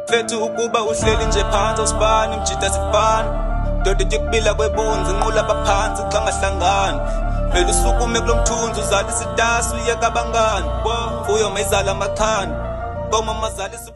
Mfethu ukuba uhleli nje phansi awusibani mjita sifana Doda ityukubila kwebunzi nqula baphansi xa ngahlangani Vele usukume kulo mthunzi uzalisa itasi uyeka abangani Mfuyo mayizala amaxhani Koma mazalisa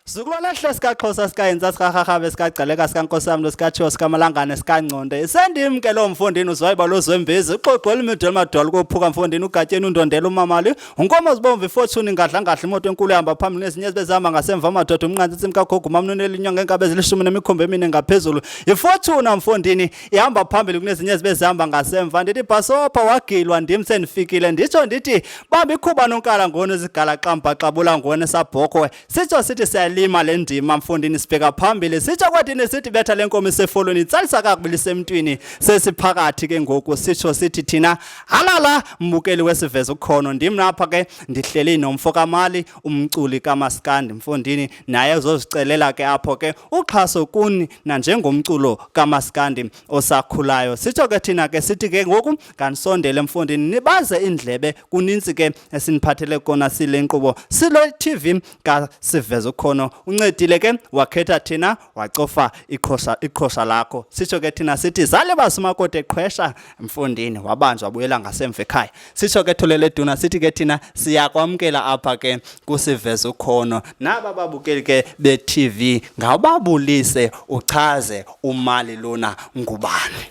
Sizukulwana esihle sikaXhosa sikaYentsa sikaRharhabe sikaGcaleka sikaNkosamlo sikaTshiwo sikaMalangane sikaNgconde. Isendim ke loo mfondini uzwayiba lozwembizi uxoxo elimide elimadolo kophuka mfondini ugatyeni undondela umamali unkomo zibomvu ifortune ngadla ngadla imoto enkulu ehamba phambili nezinye zibe zihamba ngasemva amadoda umnqantsi intsimbi kagogo umamnuni elinywa ngeenkabi ezilishumi nemikhombe emine ngaphezulu. Ifortuna mfondini ihamba phambili kunezinye zibe zihamba ngasemva. Ndithi bhasopha wagilwa ndim sendifikile nditsho ndithi bamba ikhuba nonkala ngoni izigala xamba xabula ngoni sabhokhwe. Sitsho sithi siyalima le ndima mfundini sibheka phambili sitsho kwadini sithi betha le nkomo isefolweni itsalisa kakubi lisemntwini sesiphakathi ke ngoku sitsho sithi thina halala mbukeli wesiveza ukhono ndim napha ke ndihleli nomfo kamali umculi kamaskandi mfundini naye uzozicelela ke apho ke uxhaso kuni nanjengomculo kamaskandi osakhulayo sitsho ke thina ke sithi ke ngoku kanisondele mfundini nibaze iindlebe kuninzi ke esiniphathele kona sile nkqubo silo TV kasiveza ukhono uncedile ke wakhetha thina wacofa iqhosha iqhosha lakho sitsho ke thina sithi zalibasa umakoti eqhwesha mfundini wabanjwa wabuyela ngasemva ekhaya sitsho ke Thulele Duna sithi ke thina siyakwamkela apha ke kusiveza ukhono naba babukeli ke be-TV ngawubabulise uchaze umali lona ngubani.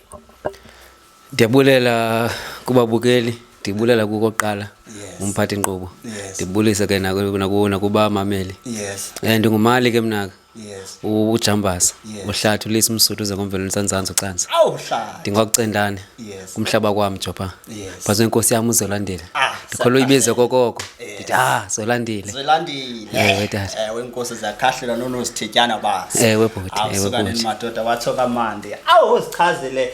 Ndiyabulela kubabukeli, ndibulela kukokuqala umphathi nkqubo. Yes. Ndibulise ke nakubamameli. Yes. Ndingumali ke mna ke. Yes. UJambasa. Yes. Uhlathi ulisa umsuthu uze ngomvelo nsanzanzo canza. Awu hlathi. Ndingwakucendane. Yes. Kumhlaba kwam Jopha. Yes. Phantsi kwenkosi yam uZolandile. Ah, Ndikholwa uyibize kokoko. Yes. Ndithi ah Zolandile. Zolandile. Ewe, tata. Ewe inkosi zakhahlela nonozithityana basi. Ewe, bhuti, Awu, ewe, suka bhuti. nini madoda watsho kamandi. Awu uzichazile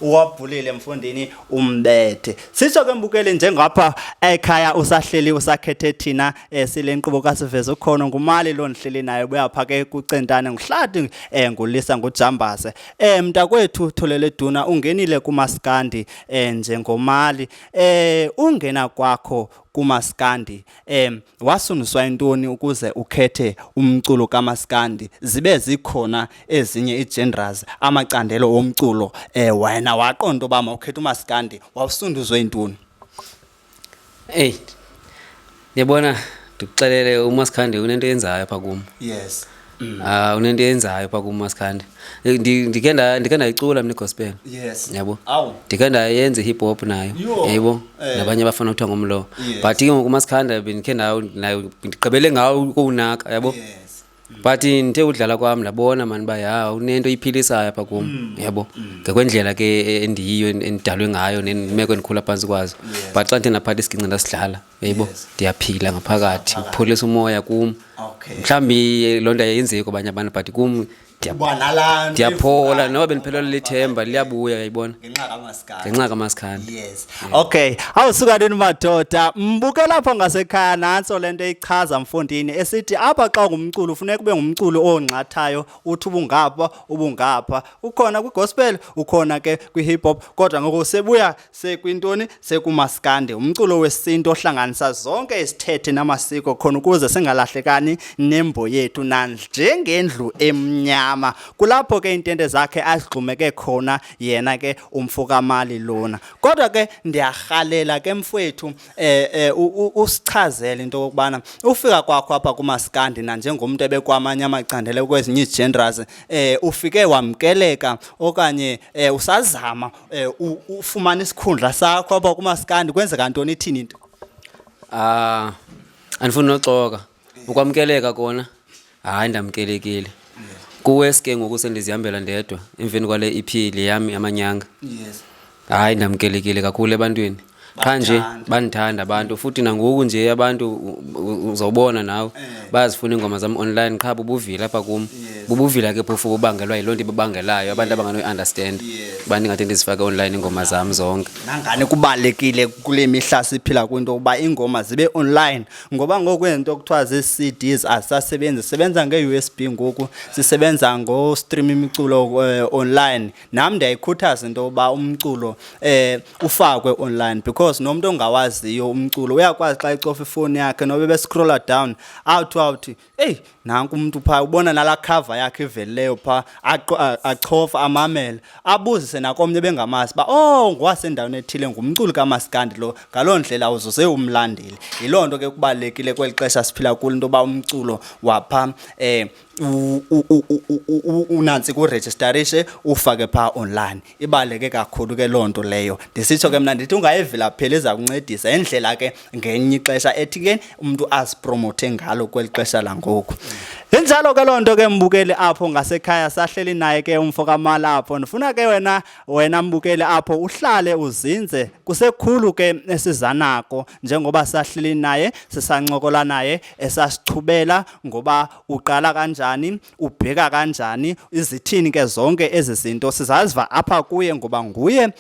uwabhulile mfundini umbethe. Sitsho ke mbukeli njengapha ekhaya usahleli usakhethe thina sile nkqubo kaSiveza ukhono ngumali lo ndihleli naye buya pha ke kuCentane nguhlathi ngulisa ngujambase. Mntakwethu Tholele Duna ungenile kumaskandi njengomali. Ungena kwakho kumaskandi wasundiswa intoni ukuze ukhethe umculo kamaskandi zibe zikhona ezinye ii-genres amacandelo omculo wena waqonda uba mawukhethe umaskandi wawusunduzwe intoni? Eyi, ndiyabona ndikuxelele umaskandi unento eyenzayo apha kum. Yes. Ah, unento eyenzayo pha kum umaskandi. Ndike ndayicula mna igospel. Yes. Yabo. Awu. Ndike ndayenza i-hip hop nayo. Yho. Yabo. Nabanye abafana kuthiwa ngumlo. Yes. But ke ngoku umaskandi bendikhe nayo ndigqibele ngawo ukuwunaka, yabo. Yes. But ndithe udlala kwam ndabona mani uba ya unento iphilisayo apha kum, yabo. Ngokwendlela ke endiyiyo endidalwe ngayo nemeko endikhula phantsi kwazo. Yes. But xa ndithe ndaphatha isiginci ndasidlala, yabo, Yes. ndiyaphila ngaphakathi, kupholisa umoya kum. Okay. Mhlawumbi loo nto ayenzeki kwabanye abantu but kum Uba nalaa nto ndiyaphola ivukayo noba bendiphelelwe lithemba liyabuya, uyayibona. Ngenxa kamaskandi. Ngenxa kamaskandi. Yes. Okay. Awusuka nini madoda? Mbuke lapho ngasekhaya nantso lento ichaza mfondini esithi apha xa ungumculo ufuneka ube ngumculo ongxathayo uthi ubungapha ubungapha. Ukhona kwigospel, ukhona ke kwihip hop kodwa ngoku sebuya sekwintoni sekumaskandi umculo wesintu ohlanganisa zonke izithethe namasiko khona ukuze singalahlekani nembo yethu nanjengendlu emnyama. Kulapho ke intente zakhe azigxumeke khona yena ke umfo kaMali lona. Kodwa ke ndiyarhalela ke mfowethu usichazele into yokubana ufika kwakho apha kumaskandi nanjengomntu ebekwamanye amacandelo kwezinye ii-genres ufike wamkeleka okanye usazama ufumana isikhundla sakho apha kumaskandi kwenzeka ntoni ithini into? Andifuni noxoka. Ukwamkeleka kona hayi ndamkelekile. Kuwes ke ngoku sendizihambela ndedwa emveni kwale EP le yam amanyanga. Yes. Hayi ndamkelekile kakhulu ebantwini. Qha nje Bakuthanda. bandithanda abantu futhi nangoku nje abantu uzawubona nawe bayazifuna iingoma zam online qha bubuvile apha kum. Yes. Bubuvila ke phofu bubangelwa yiloo nto ibabangelayo abantu abanganoyi-understand uba ndingathi ndizifake online iingoma zam zonke. Nangani kubalulekile kule mihla siphila kwinto yokuba iingoma zibe online ngoba ngoku ezi nto kuthiwa zii-CDs azisasebenzi, sisebenza ngee-USB ngoku, sisebenza ngostream imiculo online. Nam ndiyayikhuthaza into yokuba umculo ufakwe online because nomntu ongawaziyo umculo uyakwazi xa ecofa ifowuni yakhe noba ebescrolla down awuthi awuthi eyi nanku umntu phaa, ubona nalaa cover yakhe ivelileyo phaa, achofa amamele, abuzise nakomnye ebengamazi uba oh ngwasendaweni ethile, ngumculi kamaskandi lo. Ngaloo ndlela uzuze umlandeli. Yiloo nto ke kubalulekile kweli xesha siphila kulo into yoba umculo wapha unantsi kurejistarishe ufake phaa online. Ibaluleke kakhulu ke loo nto leyo. Ndisitsho ke mna ndithi ungayivilapheli, iza kuncedisa indlela ke ngenye ixesha ethi ke umntu azipromothe ngalo kweli xesha langoku. Injalo ke loo nto ke mbukeli apho ngasekhaya, sahleli naye ke umfo kaMalapho. Ndifuna ke wena mbukeli apho uhlale uzinze, kusekhulu ke esizanako njengoba sahleli naye sisancokola naye esasichubela ngoba uqala kanjani, ubheka kanjani, izithini ke zonke ezi zinto sizaziva apha kuye ngoba nguye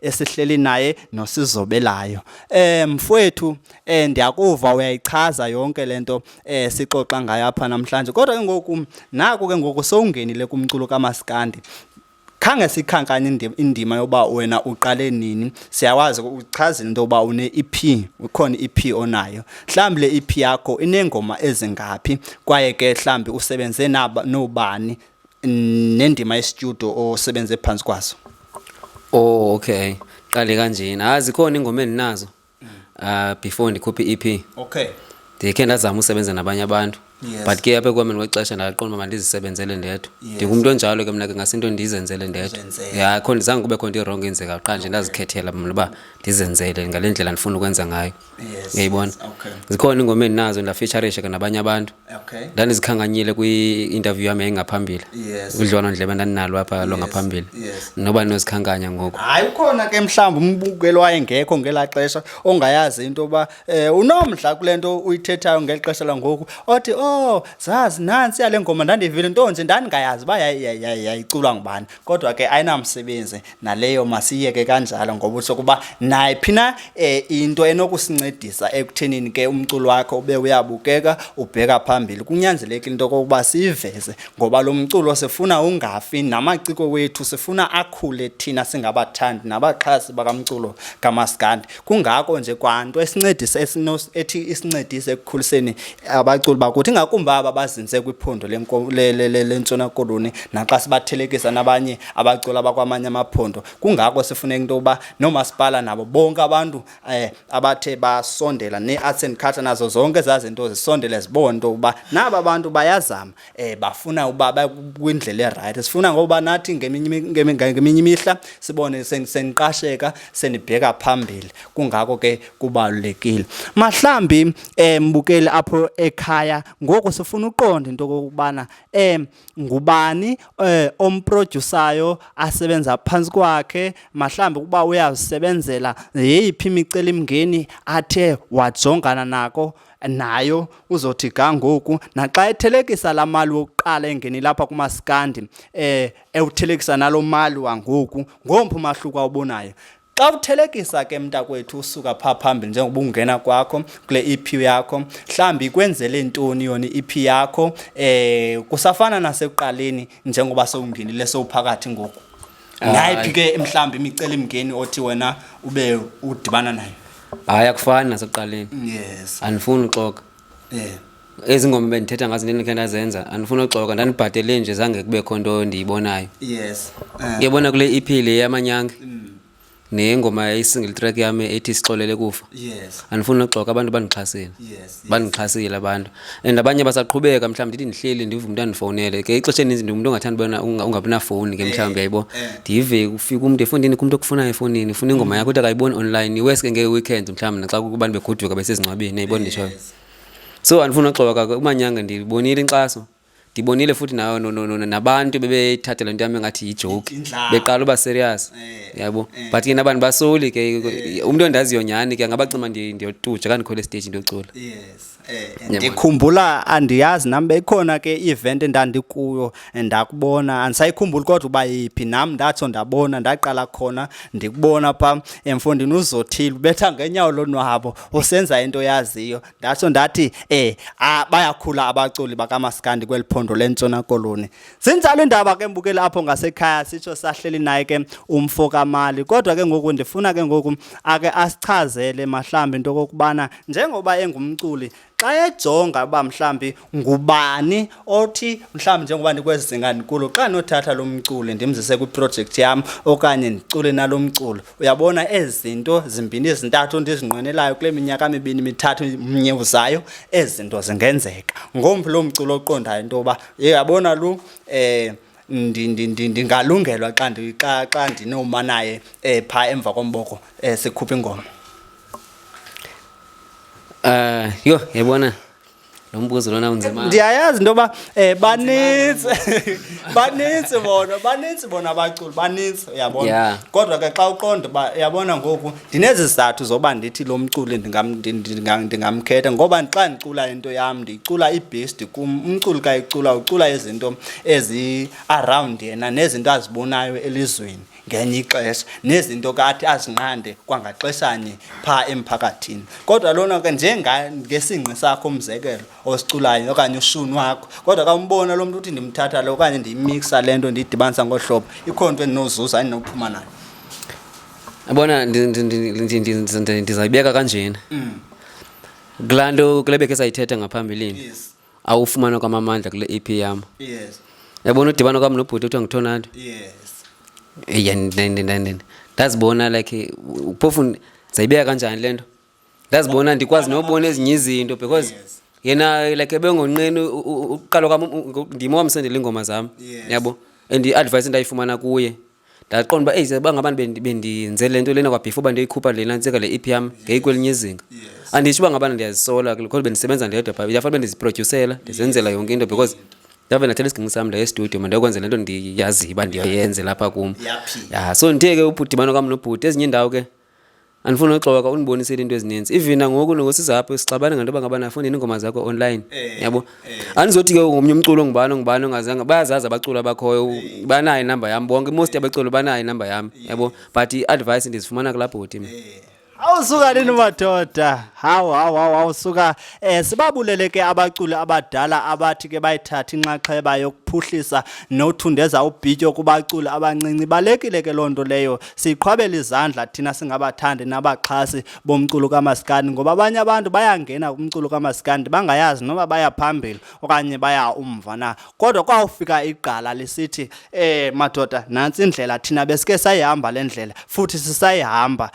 esihleli naye nosizobelayo. Mfowethu, ndiyakuva uyayichaza yonke lento sixoxa ngayo apha namhlanje, kodwa ke ngoku naku ke ngoku sowungenile kumculo kamaskandi. Khange sikhankanye indima yoba wena uqale nini. Siyawazi uchazile into yoba une-EP, ukhona i-EP onayo. Mhlawumbi le EP yakho ineengoma ezingaphi kwaye ke mhlawumbi usebenze nobani, nendima yestudio osebenze phantsi kwaso? Oh okay, qale kanjena. Hayi, zikhona iingoma endinazo before ndikhuphe i-EP. Ndikhe ndazama usebenza nabanye abantu. But ke apha ekuhambeni kwexesha ndaqonda uba mandizisebenzele ndedwa. Ndingumntu onjalo ke mna ke, ngasinto ndizenzele ndedwa. Uzenzele. Ya, kho zange kube khona into irongo eyenzekayo, qha nje ndazikhethela mna uba ndizenzele ngale ndlela ndifuna ukwenza ngayo. Uyayibona? Zikhona iingoma endinazo, ndafeaturisha ke nabanye abantu. Ndandizikhankanyile kwi-interview yam yayingaphambili. Udliwano-ndlebe ndandinalo apha lo ngaphambili. Noba ndinozikhankanya ngoku. Hayi, ukhona ke mhlawumbi umbukeli wayengekho ngelaa xesha ongayazi into yoba unomdla kule nto uyithethayo ngeli xesha langoku, othi oh zazi nantsi yale ngoma ndandiyivile, nto nje ndandingayazi uba yayiculwa ngubani. Kodwa ke ayinamsebenzi naleyo, masiyeke kanjalo ngoba utsho kuba nayiphi na into enokusincedisa ekuthenini ke umculo wakho ube uyabukeka ubheka phambili, kunyanzelekile into okokuba siyiveze ngoba lo mculo sifuna ungafi, namaciko wethu sifuna akhule, thina singabathandi nabaxhasi bakamculo kamaskandi. Kungako nje kwanto esincedisa ethi isincedise ekukhuliseni abaculi bakuthi, ingakumbi aba bazinze kwiphondo leNtshona Koloni, naxa sibathelekisa nabanye abaculi abakwamanye amaphondo. Kungako sifuneka into yokuba noomasipala nabo bonke abantu abathe basondela nee-arts and culture nazo zonke ezaa zinto zisondele zibone into yokuba naba bantu bayazama, bafuna uba bakwindlela erayithi. Sifuna ngoba nathi ngeminye imihla sibone seniqasheka senibheka phambili. Kungako ke kubalulekile. Mahlambi mbukeli apho ekhaya, ngoku sifuna uqonda into okokubana ngubani omprodyusayo asebenza phantsi kwakhe, mahlambi ukuba uyazisebenzela, yeyiphi imicelimngeni athe wajongana nako nayo uzothi ga ngoku, naxa ethelekisa laa mali wokuqala engenile apha kumaskandi ewuthelekisa nalo mali wangoku, ngomphi umahluko awubonayo? Xa uthelekisa ke mntakwethu usuka phaa phambili njengoba ungena kwakho kule EP yakho, mhlawumbi ikwenzele ntoni yona i-EP yakho, kusafana nasekuqaleni njengoba sewungenile sewuphakathi ngoku? Nayiphi ke mhlawumbi imicelimngeni othi wena ube udibana nayo? Hayi, akufani nasekuqaleni. Andifuni uxoka. Ezi ngoma bendithetha ngazo ndendikhe ndazenza, andifuni uxoka, ndandibhatele nje, zange kubekho nto ndiyibonayo. Uyabona kule EP le yamanyange nengoma i-single track yam ethi Sixolele Kufa. Andifuni uxoka, abantu bandixhasile. Bandixhasile abantu. And abanye basaqhubeka, mhlawumbi ndithi ndihleli ndive umntu andifowunele. Ke ixesha elininzi ndingumntu ongathandi ubona ungabi nafowuni ke mhlawumbi, uyayibona. Ndive kufika umntu efowunini, kumntu okufunayo efowunini, ufuna ingoma yakho, uthi akayiboni online. Iwesi ke ngee-weekends mhlawumbi naxa kukho abantu begoduka besezingcwabeni, uyayibona nditshoyo. So andifuni uxoka, kumanyange ndibonile inkxaso. Ndibonile futhi nayo nabantu bebethatha le nto yam engathi yijoke, Indlala. beqala uba serious, yabo. But ke nabantu basoli ke, umntu endaziyo nyhani ke angabacima ndiyotuja xa ndikhwele esiteji ndiyocula. Yes. Yabona. Ndikhumbula, andiyazi nam, beyikhona ke i-event endandikuyo ndakubona, andisayikhumbuli kodwa uba yiphi. Nam ndatsho ndabona, ndaqala khona ndikubona phaa emfondini uzothile ubetha ngenyawo lonwabo usenza into yaziyo. Ndatsho ndathi bayakhula abaculi bakamaskandi kweli phondo leNtshona Koloni. Zinjalo iindaba ke mbukeli apho ngasekhaya, sitsho sahleli naye ke umfo kaMali. Kodwa ke ngoku ndifuna ke ngoku ake asichazele mahlambi into okokubana njengoba engumculi, xa ejonga uba mhlambi ngubani othi mhlambi njengoba ndikwezi zinga ndikulo, xa ndinothatha lo mculi ndimzise kwiprojekthi yam okanye ndicule nalo mculo, uyabona ezi zinto zimbini ezintathu ndizinqwenelayo kule minyaka mibini mithathu mnye uzayo, ezi zinto zingenzeka. Ngomphi lo mculo oqondayo into yoba uyabona lo ndingalungelwa xa ndinoma naye phaa emva komboko sikhupha ingoma? Yho, yabona lo mbuzo lona unzima. Ndiyayazi into yoba banintsi, banintsi bona, banintsi bona abaculi, banintsi, uyabona. Kodwa ke xa uqonda uba uyabona ngoku ndinezi zizathu zoba ndithi lo mculi ndingamkhetha, ngoba xa ndicula into yam ndiyicula i-best kum. Umculi xa ecula ucula izinto ezi-around yena nezinto azibonayo elizweni ngenye ixesha, nezinto kathi azinqande kwangaxeshanye phaa emphakathini. Kodwa lona ke njengesingqi sakho umzekelo osiculayo okanye ushuni wakho, kodwa xa umbona lo mntu uthi ndimthatha lo okanye ndiyimixa le nto ndiyidibanisa ngolu hlobo, ikhona into endinozuza endinophuma nayo. Yabona, ndizayibeka kanjena. Kulaa nto kule bekhe sayithetha ngaphambilini. Awufumana kwam amandla kule EP yam. Yabona udibano kwam nobhuti othiwa nguTornado. Eya, ndazibona like phofu ndizayibeka kanjani le nto. Ndazibona ndikwazi nobona ezinye izinto because yena like ebengonqeni uqala kwam ndim owamsendela iingoma zam. Yabo. And i-advice endayifumana kuye ndaqonda uba eyi uba ngaba bendiyenze le nto lena kwa before uba ndiyoyikhupha le nantsika le EP yam ngeyikwelinye izinga. Anditsho uba ngabana ndiyazisola because bendisebenza ndedwa phaa, ndiyafana uba ndiziprodyusela, ndizenzela yonke into because ndave ndathatha isiginci sam ndaya estudio mandiyokwenza le nto ndiyaziyo uba ndiyoyenze lapha kum. Iyaphila. Ya, so ndithe ke udibana kwam nobhuti ezinye iindawo ke andifuni uxoka, undibonisile iinto ezininzi. Even nangoku nosizapho sixabana ngento yoba ngabana fundini iingoma zakho online. Yabo. Andizothi ke ngomnye umculo ongubani ongubani ongazange, bayazazi abaculi abakhoyo, banayo inamba yam bonke, most yabaculi banayo inamba yam, yabo. But i-advice ndizifumana kulaa bhuti mna. Awusuka nini madoda? Hawu, hawu, hawu, awusuka. Sibabulele ke abaculi abadala abathi ke bayithatha inxaxheba yokuphuhlisa nothundeza ubhityo kubaculi abancinci. Balekile ke loo nto leyo. Siqhwabela izandla thina singabathandi nabaxhasi bomculo kaMaskandi, ngoba abanye abantu bayangena kumculo kaMaskandi bangayazi noba baya phambili okanye baya umva na. Kodwa kwawufika igqala lisithi madoda, nantsi indlela, thina besike sayihamba le ndlela futhi sisayihamba.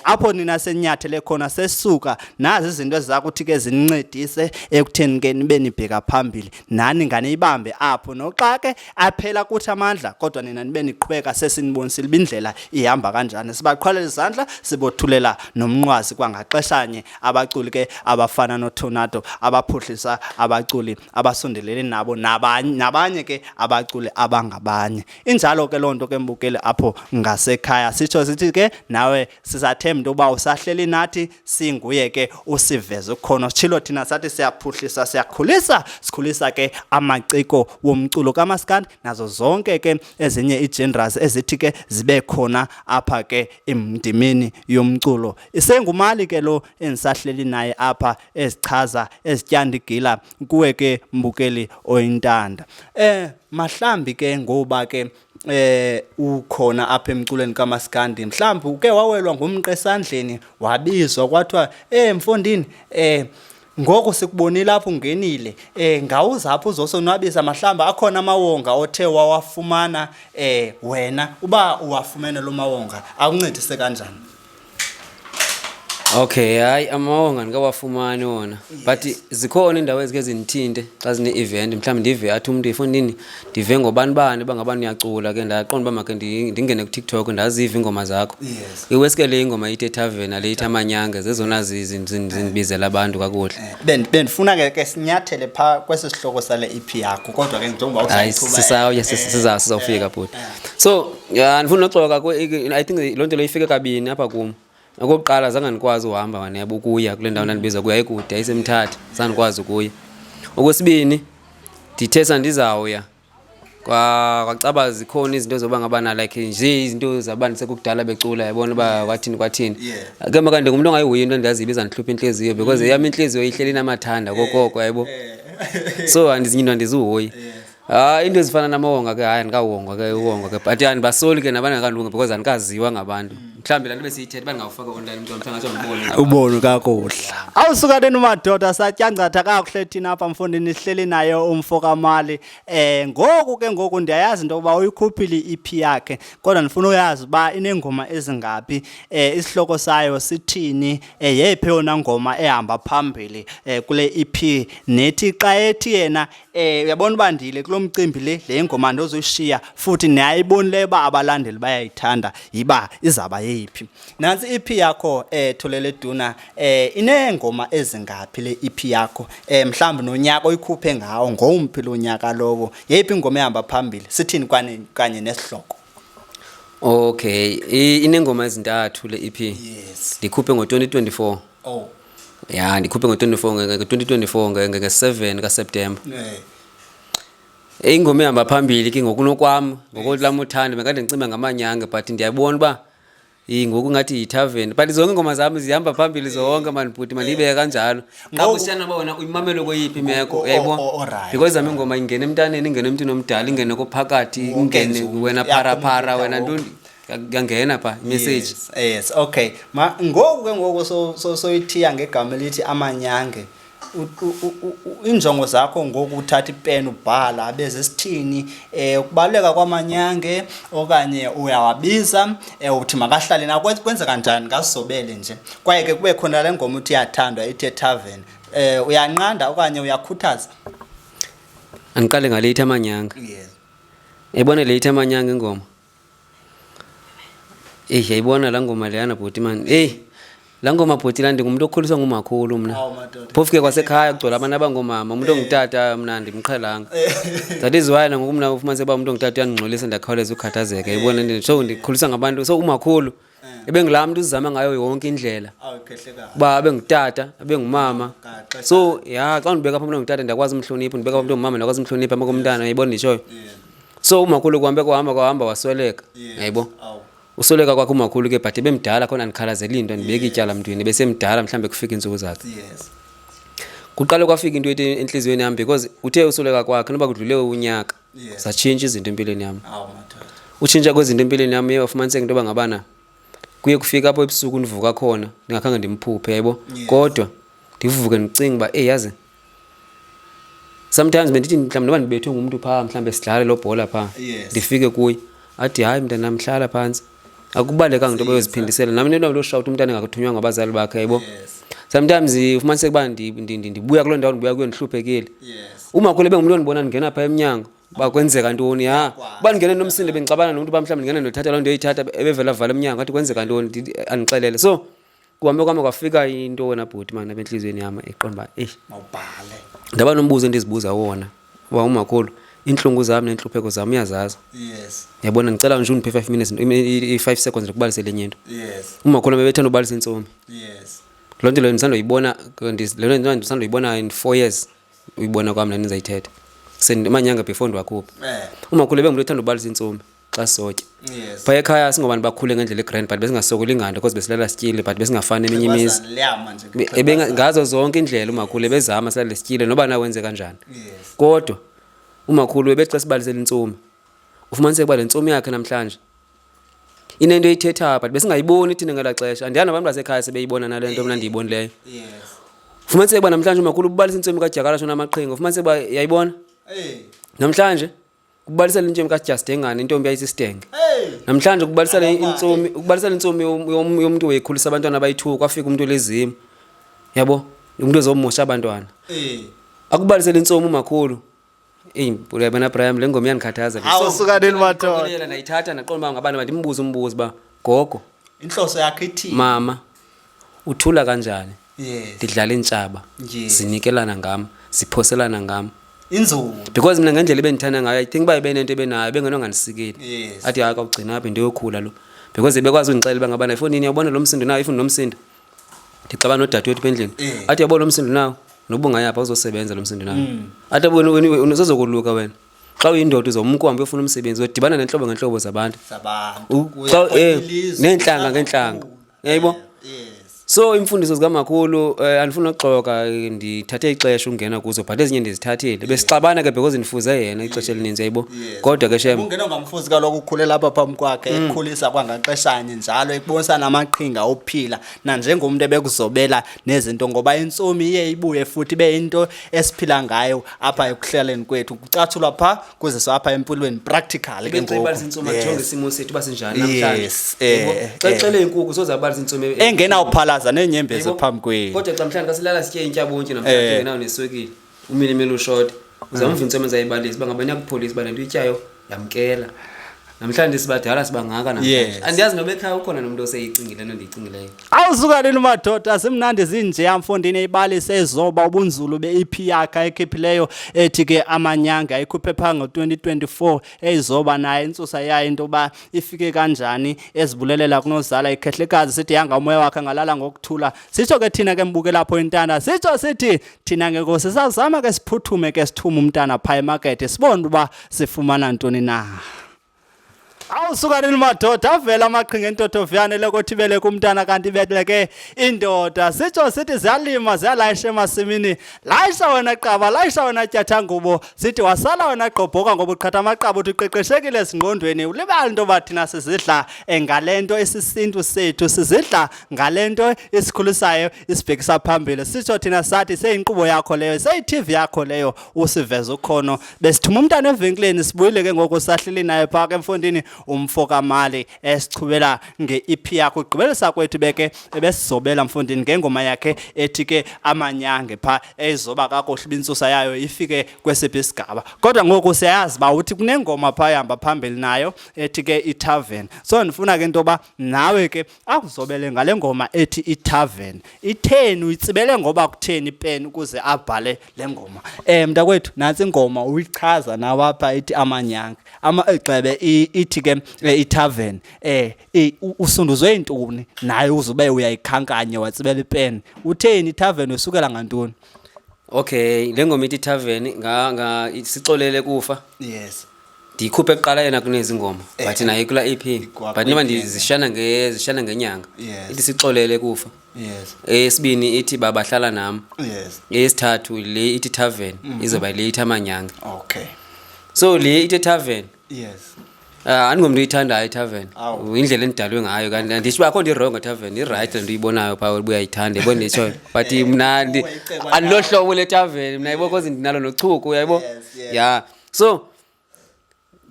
Apho nina senyathele khona sesuka, nazi izinto eziza kuthi ke zinincedise ekutheni ke nibe nibheka phambili. Nani nganiyibambe apho, noxa ke aphela kuthi amandla, kodwa nina nibe niqhubeka, sesinibonisile uba indlela ihamba kanjani. Sibaqhwalela izandla, sibothulela nomnqwazi kwangaxeshanye abaculi ke abafana noTornado abaphuhlisa abaculi abasondelene nabo nabanye ke abaculi abangabanye. Injalo ke loo nto ke mbukeli apho ngasekhaya. Sitsho sithi ke nawe sisathemba into yoba usahleli nathi, singuye ke usiveze ukhono. Sitshilo thina sathi siyaphuhlisa, siyakhulisa, sikhulisa ke amaciko womculo kaMaskandi nazo zonke ke ezinye ii-genres ezithi ke zibe khona apha ke emndimeni yomculo. Isengumali ke lo endisahleli naye apha ezichaza ezityanda igila kuwe ke mbukeli oyintanda. Mahlambi ke ngoba ke ukhona apha emculweni kaMaskandi, mhlawumbi uke wawelwa ngumqe esandleni, wabizwa kwathiwa mfondini, ngoku sikubonile apho ungenile, ngawuza apho uzosonwabisa, mhlawumbi akhona amawonga othe wawafumana, wena uba uwafumene lo mawonga akuncedise kanjani? Okay, hayi, amawonga ndikawafumani wona, but zikhona iindawo ezike zindithinte xa zine-event. Mhlawumbi ndive athi umntu, "Ifondini, ndive ngobani bani bangabani uyacula ke, ndaqonda uba makhe ndingene kuTikTok, ndaziva iingoma zakho." Iweske le ingoma ithi "Ethaveni" nale ithi "Amanyange" zezona zindibizela abantu kakuhle. Bendifuna ke sinyathele phaa kwesi sihloko sale EP yakho, kodwa ke njengoba Hayi, usayiqhuba, sisawuya, sizawufika bhuti. So ya, ndifuna noxoka, I think loo nto leyo ifike kabini apha kum. Okokuqala, zange ndikwazi uhamba manebo ukuya kule ndawo ndandibizwa kuyo, yayikude, yayisemthatha, zange ndikwazi ukuya. Okwesibini, ndithe sandizawuya kwacaba zikhona izinto zoba ngabana like nje izinto zabantu sekukudala becula, yabona uba kwathini kwathini. Ke maka ndingumntu ongayihoyi into endiyaziyo ibizandihlupha intliziyo, because eyam intliziyo ihleli inamathanda kokoko, yayibo. So andizinye into andizihoyi. Hayi, into ezifana namawonga ke, hayi, andikawongwa ke uwongwa ke, but andibasoli ke nabantu because andikaziwa ngabantu. Mhlawumbi laa nto besiyithetha uba ndingawufaka online umntu mhlawumbi ngatsho ndibone. Ubone kakuhle. Awusuka teni madoda, satyangcatha kakuhle thina apha mfondini, sihleli naye umfo kaMali. Ngoku ke ngoku ndiyayazi into yokuba uyikhuphile i-EP yakhe, kodwa ndifuna uyazi uba ineengoma ezingaphi, isihloko sayo sithini, yeyiphi eyona ngoma ehamba phambili kule EP, nethi xa ethi yena uyabona uba ndile kulo mcimbi, le ngoma ndozuyishiya futhi niyayibonileyo uba abalandeli bayayithanda, yiba izawuba yeyiphi. Nantsi i-EP yakho, Tholele Duna, ineengoma ezingaphi le EP yakho? Mhlawumbi nonyaka oyikhuphe ngawo ngowumphi lo nyaka lowo? Yeyiphi ingoma ehamba phambili? Sithini kanye kanye nesihloko? Okay, ineengoma ezintathu le EP. Ndikhuphe ngo-2024. Ya, ndikhuphe ngo-24, nge-2024 nge-7 kaSeptemba. Ingoma ehamba phambili ke ngokunokwam, ngokulam uthando, bengade ndicimba ngamanyange, but ndiyabona uba ngoku ngathi yithaveni, but zonke iingoma zam zihamba phambili zonke mani bhuti, mandiyibeke kanjalo. Xa kusiyana uba wena uyimamele kweyiphi imeko, uyayibona, because zam iingoma ingena emntaneni, ingene emntwini omdala, ingene kophakathi, Wonke ingene nje umntu. wena pharapara, Yakho wena umntu. ntoni, yangena pha imessage. Yes, okay. Ma ngoku ke ngoku so soyithiya ngegama elithi Amanyange. Injongo zakho ngoku uthatha ipeni ubhala abeze sithini, ukubaluleka kwamanyange, okanye uyawabiza, uthi makahlale na, kwenzeka njani ngasobele nje? Kwaye ke kube khona le ngoma uthi iyathandwa ithi "Etavern", uyanqanda okanye uyakhuthaza? Andiqale ngale ithi "Amanyanga". Yayibona le ithi "Amanyanga" ingoma. Eyi, yayibona laa ngoma leyana bhuti mani. Eyi, laa ngoma bhuti laa, ndingumntu okhuliswa ngumakhulu mna. Awu, madoda. Phofu ke kwasekhaya kugcwele abantu abangoomama, umntu ongutata mna ndimqhelanga. That is why nangoku mna ufumanise uba umntu ongutata uyandingxolisa, ndiyakhawuleza ukukhathazeka. Yayibona nto, so ndikhuliswa ngabantu. So umakhulu ebengulaa mntu uzama ngayo yonke indlela Awu, khehlekazi. uba abe ngutata, abe ngumama. Kaxesha. So ya, xa ndibeka pha umntu ongutata ndiyakwazi umhlonipha, ndibeka pha umntu ongumama ndiyakwazi umhlonipha phambi komntana, uyayibona nditshoyo. So umakhulu kuhambe kwahamba kwahamba wasweleka. Yayibo. Awu. Usweleka kwakhe umakhulu ke, but ebemdala khona, andikhalazeli into, andibeki ityala mntwini, besemdala mhlawumbi kufika iintsuku zakhe. Kuqale kwafika into ethi entliziyweni yam, because uthe usweleka kwakhe noba kudlule unyaka, zatshintsha izinto empilweni yam. Awu, madoda. Utshintsha kwezinto empilweni yam, iye wafumaniseka into yoba ngabana kuye kufika apho ebusuku ndivuka khona ndingakhange ndimphuphe, yayibo. Kodwa ndivuke ndicinga uba, eyi, yazi, sometimes bendithi mhlawumbi noba ndibethwe ngumntu phaa, mhlawumbi sidlale loo bhola phaa, ndifike kuye athi, "Hayi mntanam, hlala phantsi, akubalulekanga into yoba uyoziphindisela." Nam into loo shawuthi umntana engakuthunywa ngabazali bakhe, yayibo. Sometimes ufumaniseke uba ndibuya kuloo ndawo ndibuya kuyo ndihluphekile. Umakhulu ebengumntu ondibona ndingena phaa emnyango uba kwenzeka ntoni, ya, uba ndingene nomsindo, bendixabana nomntu uba mhlawumbi ndingene ndothatha loo nto yoyithatha, ebevela avala emnyango athi, "Kwenzeka ntoni?" Andixelele. So kuhambe kwam kwafika into wena bhuti mani apha entliziyweni yam, iqonda uba eyi, Mawubhale. Ndaba nombuzo endizibuza wona uba umakhulu, iintlungu zam neentlupheko zam uyazazi. Yabona, ndicela nje undiphe 5 minutes, i-5 seconds, ndikubalisele enye into. Umakhulu bebethanda ubalisa intsomi. Loo nto leyo ndisandoyibona, le nto ndisandoyibona in 4 years, uyibona kwam le nto ndizayithetha. Amanyanga before ndiwakhuphe. Umakhulu ebengumntu othanda ubalisa intsomi xa sisotya. Phaa ekhaya singobantu bakhule ngendlela egrand, but besingasokoli nganto because besilala sityile, but besingafani eminye imizi. Xhegwazana liyama nje. Ngazo zonke iindlela umakhulu ebezama silale sityile noba na wenze kanjani. Kodwa umakhulu ebethi xa sibalisela intsomi, ufumaniseke uba le ntsomi yakhe namhlanje inento eyithethayo, but besingayiboni thina ngelaa xesha. Andiyazi nabantu basekhaya sebeyibona nale nto mna ndiyibonileyo. Ufumaniseke uba namhlanje umakhulu ubalisa intsomi kadyakalashe onamaqhinga, ufumaniseke uba yayibona namhlanje. Kubalisela intsomi kaJustengane intombi yayisisidenge. Namhlanje kubalisela intsomi, ukubalisela intsomi yomntu wekhulisa abantwana abayi-2 kwafika umuntu olezimu. Yabo, umuntu ozomosha abantwana. Akubalisela intsomi umakhulu. Eyi, uyabona Brian, le ngoma iyandikhathaza le. Awu, suka nini madoda. Qokelela, ndayithatha ndaqonda uba ngabana mandimbuze umbuzo uba gogo, Inhloso yakhe ithini? Mama, uthula kanjani? Yes. Ndidlala iintshaba. Yes. Zinikelana ngam, ziphoselana ngam. Inzulu. Because mina ngendlela ebendithanda ngayo, I think uba ibenento ebenayo, bengenongandisikeli. Yes. Athi hayi kawugcina apha into yokhula lo. Because ebekwazi undixelela uba ngabana efowunini uyabona lo msindo nawo, ifuni nomsindo. Ndixabana nodadewethu apha endlini. Athi uyabona lo msindo nawo, noba ungayaphi awuzosebenza lo msindo nawo. Athi wena, wena, wena usezokoluka wena. Xa uyindoda uzomka uhambe uyofuna umsebenzi, uyodibana neentlobo ngeentlobo zabantu. Zabantu. Xa, Uya kwelinye ilizwe, neentlanga ngeentlanga. Uyayibo? Yes. So imfundiso zikamakhulu andifuni uxoka, ndithathe ixesha ukungena kuzo, but ezinye ndizithathile. Besixabana ke because ndifuze yena ixesha elininzi, uyayibo? Yes. Kodwa ke shem. Ungena ungamfuzi kaloku ukhulela apha phambi kwakhe, ekhulisa kwangaxeshanye njalo, ekubonisa namaqhinga ophila nanjengomntu ebekuzobela nezinto, ngoba intsomi iye ibuye futhi ibe into esiphila ngayo apha ekuhlaleni kwethu, kucatshulwa pha kuziswa apha empilweni practical ke Bendicinga ngoku. ubalisa intsomi, ajonge isimo sethu uba sinjani namhlanje. Yes, Yabo? Xa ixele inkukhu soze abalise intsomi engenawuphalaza neenyembezi Yabo? phambi kwethu. Kodwa xa mhlawumbi xa silala sitye intyabonty namhlanje engenayo neswekile, umilimili ushota, uzamva intsomi ezayibalisa uba ngabani yakupholisa uba le nto uyityayo yamkela. Namhlanje sibadala sibangaka namhlanje. Yes. Andiyazi noba ekhaya ukhona nomntu oseyicingile le nto ndiyicingileyo. Awusuka nini madoda, simnandi zinje mfondini, ibalise ezoba ubunzulu be-EP yakhe ayikhiphileyo ethi ke Amanyange, ayikhuphe phaa ngo-2024, eyizoba naye intsusa yayo into yoba ifike kanjani, ezibulelela kunozala ikhehlekazi, sithi yanga umoya wakhe angalala ngokuthula. Sitsho ke thina ke mbukela apho intana, sitsho sithi thina ke nkosi sazama ke siphuthume ke sithume umntana phaa emakethe sibone uba sifumana ntoni na. Awusuka nini madoda, avela amaqhinga entotoviyane lokuthi beleke umntana kanti beleke indoda. Sitsho sithi ziyalima ziyalayisha emasimini, layisha wena qaba, layisha wena tyathangubo, sithi wasala wena gqobhoka ngoba uqhatha amaqaba uthi uqeqeshekile ezingqondweni. Ulibala into yoba thina sizidla ngale nto isisintu sethu, sizidla ngale nto isikhulisayo isibhekisa phambili. Sitsho thina sathi seyinkqubo yakho leyo, seyi-TV yakho leyo, usiveza ukhono. Besithuma umntana evenkileni, sibuyile ke ngoku sahleli naye phaa ke emfondini umfo kaMali esichubela nge-EP yakhe. Ugqibelisa kwethu beke ebesizobela mfondini ngengoma yakhe ethi ke Amanyange phaa, eyizoba kakuhle uba intsusa yayo ifike kwesiphi isigaba. Kodwa ngoku siyayazi uba uthi kunengoma phaa ehamba phambili nayo ethi ke iTavern. So ndifuna ke into yoba nawe ke akuzobele ngale ngoma ethi iTavern. Itheni, uyitsibele ngoba kutheni ipeni ukuze abhale le ngoma? Mntakwethu, nantsi ingoma uyichaza nawe apha ithi Amanyange. Gxebe, ithi ke iTavern. Usunduzwe yintoni naye uze ube uyayikhankanya watsibela ipeni? Utheni iTavern usukela ngantoni? Okay, le ngoma ithi iTavern sixolele kufa. Yes. Ndiyikhuphe kuqala yena kunezi ngoma, but naye kula EP. Kwa But noba kwi-E P. zishana ngenyanga. Yes. Ithi sixolele kufa. Yes. Eyesibini ithi babahlala nam. Yes. Eyesithathu le ithi Tavern, izoba le ithi Amanyange. Okay. So le ithi Tavern. Yes. Andingomntu uyithandayo iTavern. Awu. Indlela endidalwe ngayo kanti anditsho uba akho nto irongo eTavern, i-right le nto uyibonayo phaa uba uyayithanda, yayibona nditshoyo. But mna Uwe, icebo andilohlobo leTavern, mna yayibona cause ndinalo nochuku, uyayibona? Yes, yes. Yeah. So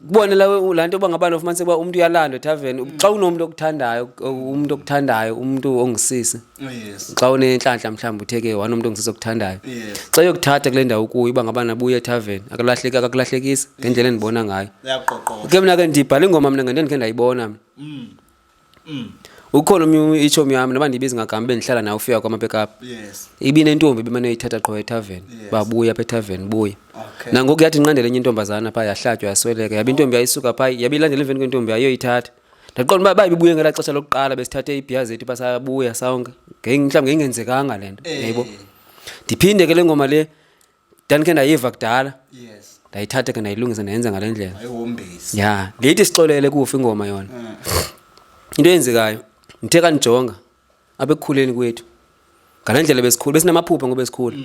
kubone laa nto uba ngabana ufumaniseke uba umntu uyalandwa etavern. Xa unomntu okuthandayo, umntu okuthandayo, umntu ongusisi. Yes. Xa unenhlanhla mhlawumbi uthe ke wanomntu ongusisi okuthandayo. Yes. Xa uyokuthatha kule ndawo ukuyo uba ngabana buye etavern, akakulahlekisi ngendlela endibona ngayo. Uyaqoqosha. Ke mna ke ndibhala ingoma mna ngento endikhe ndayibona mna. Ukhona omnye itshomi yam noba ndiyibiza ngagama bendihlala naye ufika kwam apha eKapa. Yes. Ibinentombi ebemane eyithatha qho etavern. Yes. Babuya apha etavern, buya. Okay. Nangoku yathi inqandele enye intombazana phaa, yahlatywa yasweleka. Yabe intombi yayisuka phaa, yabe ilandela emveni kwentombi yayoyithatha. Ndaqonda uba uba ibibuye ngelaa xesha lokuqala besithathe iibhiya zethu phaa sabuya sonke. Mhlawumbi ngeyingenzekanga le nto, yayibo. Ndiphinde ke le ngoma le ndandikhe ndayiva kudala. Yes. Ndayithatha ke ndayilungisa ndayenza ngale ndlela. Wayihombisa. Ya, le ithi sixolele kufa ingoma yona. Into eyenzekayo, ndithe xa ndijonga apha ekukhuleni kwethu, ngale ndlela besikhula, besinamaphupha ngoba besikhula.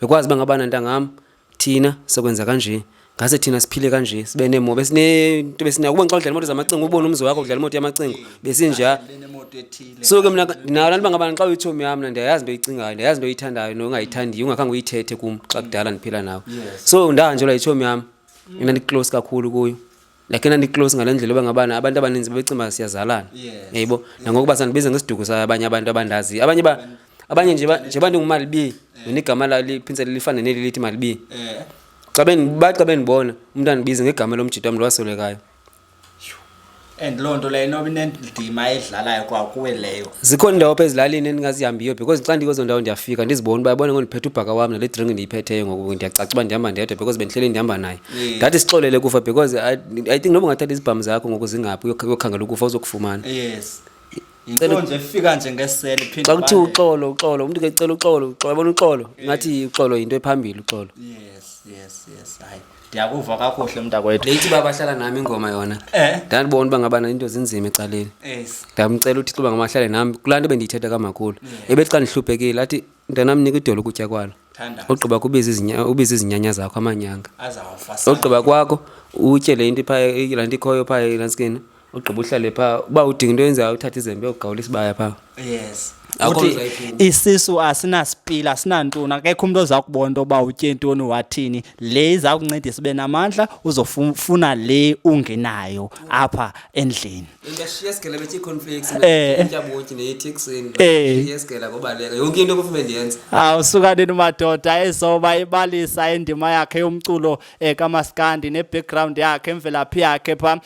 Bekwazi uba ngabana ntangam, thina sokwenza kanje, ngase thina siphile kanje, sibe neemo, besinento besinayo. Kuba xa udlala imoto zamacingo, ubone umzi wakho udlala imoto yamacingo, besinja. Benemoto ethile. So ke mna ndinayo laa nto uba ngabana xa uyitshomi yam mna ndiyayazi into oyicingayo, ndiyayazi into oyithandayo nongayithandiyo, ungakhange uyithethe kum xa kudala ndiphila nawe. Yes. So ndahanjelwa yitshomi yam. Endandiclose kakhulu kuyo. Like endandiclose ngale ndlela yoba ngabana abantu abaninzi babecinga uba siyazalana. Yayibo? Nangoku basandibiza ngesiduko sabanye abantu abandaziyo. Abanye ba abanye nje nje bandingumali B, mina igama layo liphintsele lifane neli lithi mali B. Xa xa bendibona umntu andibize ngegama lomjita wam lo waswelekayo. And loo nto leyo inoba inendima edlalayo kwakuwe leyo. Zikhona iindawo apha ezilalini endingazihambiyo because xa ndikwezo ndawo ndiyafika ndizibone uba yabona ngoku ndiphethe ubhaka wam nale drink ndiyiphetheyo ngoku ndiyacaca uba ndihamba ndedwa because bendihleli ndihamba naye. Ndathi sixolele kufa because I think noba ungathatha izibhamu zakho ngoku zingaphi uyokhangela ukufa uzokufumana. Yes. Yinto nje efika nje ngesele iphinde Xa kuthiwa uxolo, uxolo, umntu ke ecela uxolo, uxolo, yabona uxolo, ngathi uxolo yinto ephambili uxolo. Yes. Hayi. Ndiyakuva kakuhle mntakwethu. Le ithi uba bahlala nami ingoma yona. Ndandibona uba ngabana into zinzima ecaleni. Ndamcela uThixo uba ngamahlale nami kulaa nto bendiyithetha kamakhulu. Ebethi xa ndihluphekile athi mntanam nika idolo ukutya kwalo. Ogqiba kubiza ubize izinyanya zakho amanyanga. Ogqiba kwakho utye le nto phaa laa nto ikhoyo phaa elanskini. Ugqiba uhlale phaa uba udinga into yenzayo uthathe izembe uyogawula isibaya phaa. Yes. Uthi isisu asinasipila asinantoni akekho umuntu oza kubona into yoba utye ntoni wathini le iza kuncedisa ube namandla uzofuna le ungenayo apha endlini. Ndiyashiya sigela betye ii-cornflakes intyabontyi neyeteksini ndiyashiya sigela ngobaleka yonke into phofu bendiyenza. Awusuka nini madoda ezoba ibalisa indima yakhe yomculo kamaskandi ne-background yakhe imvelaphi yakhe pha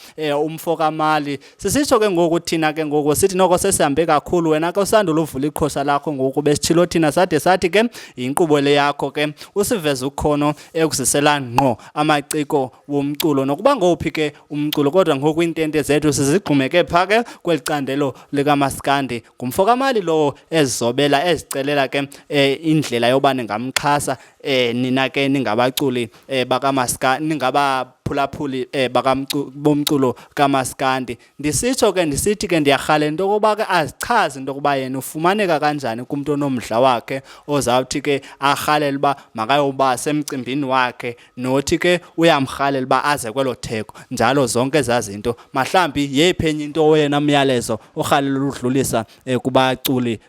umfo kaMali. Sisitsho ke ngoku thina ke ngoku sithi noko sesihambe kakhulu wena ke usandula uvula iqhosha lakho ngoku besitshilo thina sade sathi ke yinkqubo le yakho ke usiveze ukhono ekuzisela ngqo amaciko womculo nokuba ngowuphi ke umculo kodwa ngoku iintente zethu sizigxumeke pha ke kweli candelo likamaskandi. Ngumfo kaMali lowo ezizobela ezicelela ke indlela yoba ningamxhasa nina ke ningabaculi bakamaskandi ningabaphulaphuli bomculo kamaskandi. Ndisitsho ke ndisithi ke ndiyarhalela into yokokuba ke azichaze into yokuba yena ufumaneka kanjani kumntu onomdla wakhe ozawuthi ke arhalele uba makayoba semcimbini wakhe nothi ke uyamrhalela uba aze kwelo theko njalo zonke ezaa zinto. Mahlambi yeyiphi enye into oyena myalezo orhalela udlulisa kubaculi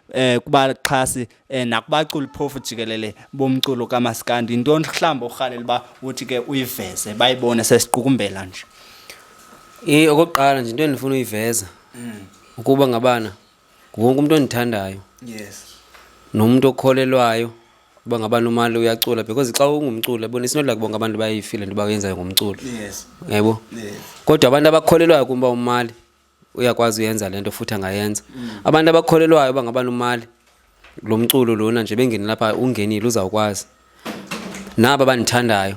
kubaxhasi nakubaculi phofu jikelele bomculo kamaskandi? Yintoni mhlawumbi orhalela uba uthi ke uyiveze bayibone sesiqukumbela nje? Okokuqala nje into endifuna uyiveza ukuba ngabana wonke umntu ondithandayo nomntu okholelwayo uba ngabana uMali uyacula because xa ungumculi yabona it's not like bonke abantu bayayifila into bayenzayo ngomculo. Yabo? Kodwa abantu abakholelwayo kum uba uMali uyakwazi uyenza le nto futhi angayenza. Abantu abakholelwayo uba ngabana uMali lo mculo lona nje bengene lapha ungenile uzawukwazi. Naba bandithandayo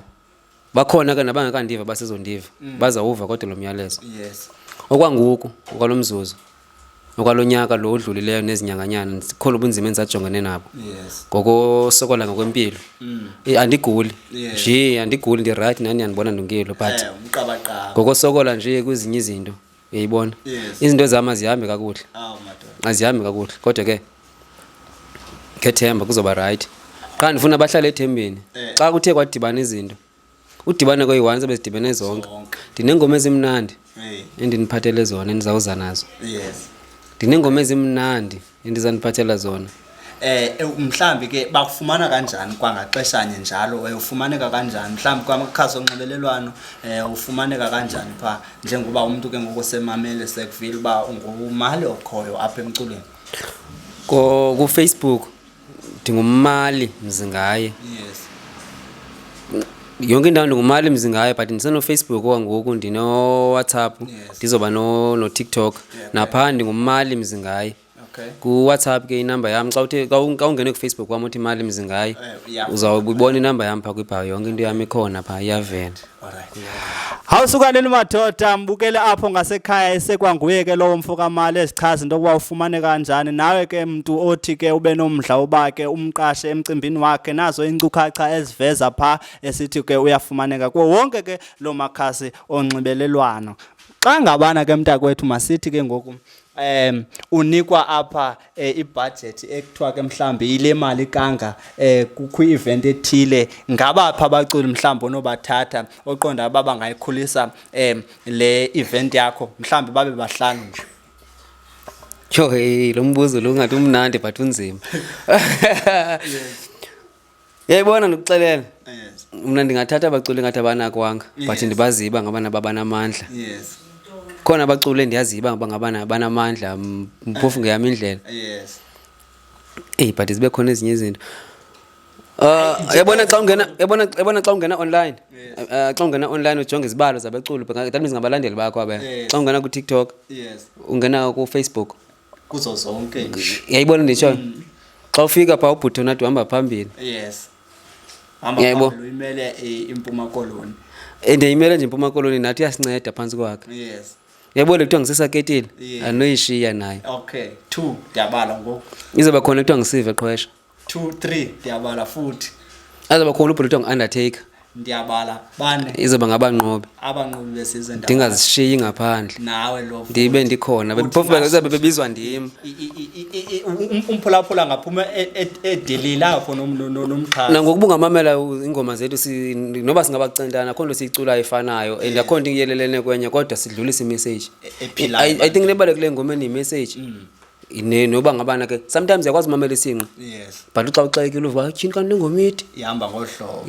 bakhona ke nabangekandiva basezondiva bazawuva kodwa lo myalezo. Okwangoku okwalo mzuzu okwalo nyaka lo udlulileyo nezinyanganyana zikhona ubunzima endisajongene nabo. Ngokosokola ngokwempilo. Andiguli. Nje andiguli ndirayithi nani niyandibona ndungile but ngokosokola nje kwezinye izinto uyayibona. Izinto zam azihambi kakuhle. Azihambi kakuhle kodwa ke ngethemba kuzoba rayithi. Qha ndifuna bahlale ethembeni. Xa kuthe kwadibana izinto udibane koyi-one sobe zidibene zonke. Ndineengoma ezimnandi endiniphathele zona endizawuza nazo. Ndineengoma ezimnandi endizaniphathela zona. Mhlambi ke bakufumana kanjani kwangaxeshanye njalo? Ufumaneka kanjani mhlambi kwamakhasi onxibelelwano? Ufumaneka kanjani pha njengoba umntu ke ngoku semamele sekuvile uba ungumali okhoyo apha emculweni? KuFacebook ndinguMali Mzingaye. Yonke indawo ndinguMali Mzingaye but ndisenoFacebook okwangoku, ndinoWhatsApp, ndizoba noTikTok. Napha ndinguMali Mzingaye. KuWhatsApp ke inamba yam xa uthe xa ungene kuFacebook wam uthi Mali Mzingaye uzawubona inamba yam phaa kwibhayo, yonke into yam ikhona phaa iyavela. Hawusuka nini madoda, mbukele apho ngasekhaya esekwanguye ke lowo mfo kaMali ezichaza into yokuba ufumane kanjani. Nawe ke mntu othi ke ube nomdla uba ke umqashe emcimbini wakhe, nazo iinkcukacha eziveza phaa esithi ke uyafumaneka kuwo wonke ke loo makhasi onxibelelwano. Xa ngabana ke mntakwethu masithi ke ngoku unikwa apha ibudget ekuthiwa ke mhlambi ile mali kanga kukho i-event ethile, ngabaphi abaculi mhlambi onobathatha oqonda uba bangayikhulisa le event yakho, mhlambi babe bahlanu nje? Yho, hey, lo mbuzo lo ungathi umnandi but unzima. Uyayibona ndikuxelela. Yes. Mna ndingathatha abaculi ngathi abanakwanga, but ndibaziyo uba ngabana babanamandla. Khona abaculi endiyaziyo uba ngabana banamandla, phofu ngeyam indlela. Eyi, but zibe khona ezinye izinto. Yabona xa ungena, yabona xa ungena online. Xa ungena online ujonge izibalo zabaculi, that means ngabalandeli bakho abaya. Xa ungena ku-TikTok, ungena ku-Facebook. Kuzo zonke nje. Yayibona nditsho. Xa ufika phaa ubhuti uNathi uhamba phambili. Hamba Yebo. phambili uyimele iMpuma Koloni. Ndiyimele nje iMpuma Koloni, nathi uyasinceda phantsi kwakhe. Yabo le kuthiwa ngisesaketile, andinoyishiya nayo. Okay, 2 ndiyabala ngoku. Izoba khona kuthiwa ngisive qhwesha. 2, 3 ndiyabala futhi. Azoba khona ubhuti kuthiwa ngu-Undertaker. Ndiyabala bane. Izoba ngabanqobi. Abanqobi besizwe ndaba. Ndingazishiyi ngaphandle. Nawe lo futhi. Ndibe ndikhona. Uthi Phofu ngaso bazobe bebizwa ndim. Umphulaphula ngaphuma edelile apho nomxhasi. Nangokuba ungamamela iingoma zethu, noba singabacentana, akho nto siyiculayo efanayo, and akho nto iyelelene kwenye, kodwa sidlulisa imessage. Ephilayo. I think nebalulekileyo engomeni yimessage. Noba ngabana ke sometimes uyakwazi umamela isinqe. But xa uxakekile uva, hayi, tyhini kanti lengoma ithi. Ihamba ngolu hlobo.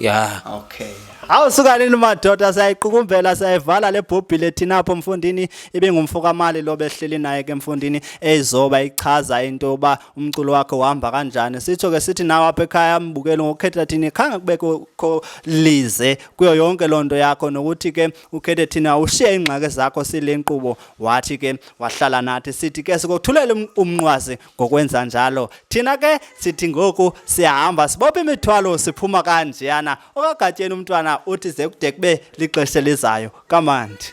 Okay. Hawu suka nini madoda, siyayiqukumbela siyayivala le bhobhile thina apho mfundini. Ibingumfokamali lo behleli naye ke mfundini, ezoba ichaza into yoba umculo wakhe uhamba kanjani. Sitsho ke sithi nawe apha ekhaya mbukeli ngokukhetha thini, khange kubekho lize kuyo yonke loo nto yakho, nokuthi ke ukhethe thina ushiye iingxaki zakho sile nkqubo, wathi ke wahlala nathi. Sithi ke sikothulela umnqwazi ngokwenza njalo. Thina ke sithi ngoku siyahamba sibopha imithwalo siphuma kanjeyana. Okagatyeni umntwana uthi ze kude kube lixesha elizayo. Kamandi.